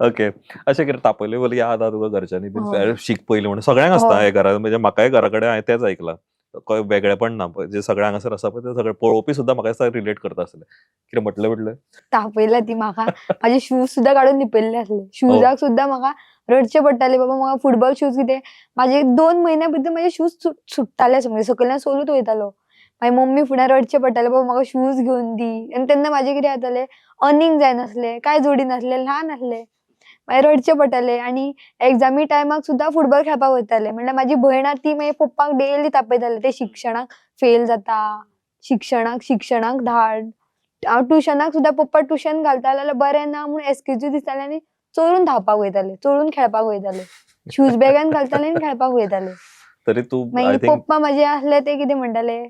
Okay, अशें कितें तापयले बोले याद आहा तुका घरच्यांनी बीन? हय. शीक पयलीं म्हणून सगळ्यांक आसता. हय. हें घरा, म्हणजे म्हाकाय घरा कडेन हांवें तेंच आयकलां. वेगळेपण ना पळय, जे सगळे हांगासर आसा पळय ते सगळे पळोवपी सुद्दां म्हाका दिसता रिलेट करता आसले. कितें म्हटलें म्हटलें? तापयला ती म्हाका. माझे शूज सुद्दां काडून लिपयल्ले आसले. शूजाक सुद्दां म्हाका रडचे पडटाले, बाबा म्हाका फुटबॉल शूज कितें. माझे 2 म्हयन्या भितर म्हाजे शूज सुट्टाले सामके, सकयल्यान सोलूत वयतालो. मागीर मम्मी फुडें रडचें पडटालें, बाबा म्हाका शूज घेवन दी. आनी तेन्ना म्हाजें कितें जातालें, अर्निंग जायनासलें, कांय जोडी नासलें, ल्हान आसलें. मागीर रडचें पडटालें आनी एग्जामी टायमाक सुद्दां फुटबॉल खेळपाक वयतालें. म्हणल्यार म्हाजी भयण आहा ती मागीर पप्पाक डेली तापयताले, ते शिक्षणाक फेल जाता, शिक्षणाक शिक्षणाक धाड. हांव ट्युशनाक सुद्दां, पप्पा ट्युशन घालता जाल्यार बरें ना म्हूण एक्सक्यूजी दिताले आनी चोरून धांवपाक वयताले, चोरून खेळपाक वयताले. शूज बॅगान घालताले आनी खेळपाक वयताले. तरी तूं I मागीर थिंक पप्पा म्हाजे आसले ते कितें म्हणटाले,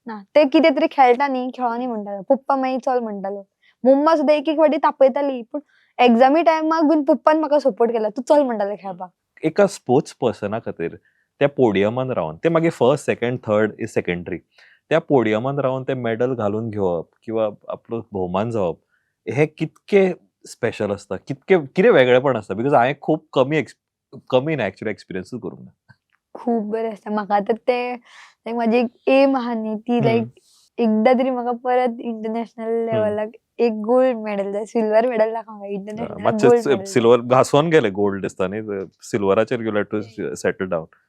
ना ते कितें तरी खेळटा न्ही, खेळोनी म्हणटाले. पप्पा मागीर चल म्हणटालो. मम्मा सुद्दां एक एक फावटी तापयताली, पूण एग्जामी टायमाक बीन पप्पान म्हाका सपोर्ट केला, तूं चल म्हणटाले खेळपाक. एका स्पोर्ट्स पर्सना खातीर त्या पोडियमान रावन ते मागीर first, second, third is secondary, त्या पोडियमान रावन ते मेडल घालून घेवप किंवा आपलो भोवमान जावप हे कितके स्पेशल आसता, कितके कितें वेगळेपण आसता? Because हांवें खूब कमी कमी ना, एक्चुअली एक्सपिरियन्सूच करूंक ना. खूब बरें आसता म्हाका तर ते. लायक म्हाजी एक एम आहा न्ही ती, लायक एकदां तरी म्हाका परत इंटरनॅशनल लेवलाक एक गोल्ड मेडल जाय. सिल्वर मेडल नाका म्हाका, इंटरनॅशनल गोल्ड मातशें मेडल. सिल्वर घासोन गेले गोल्ड दिसता न्ही, सिल्वराचेर you have to settle down.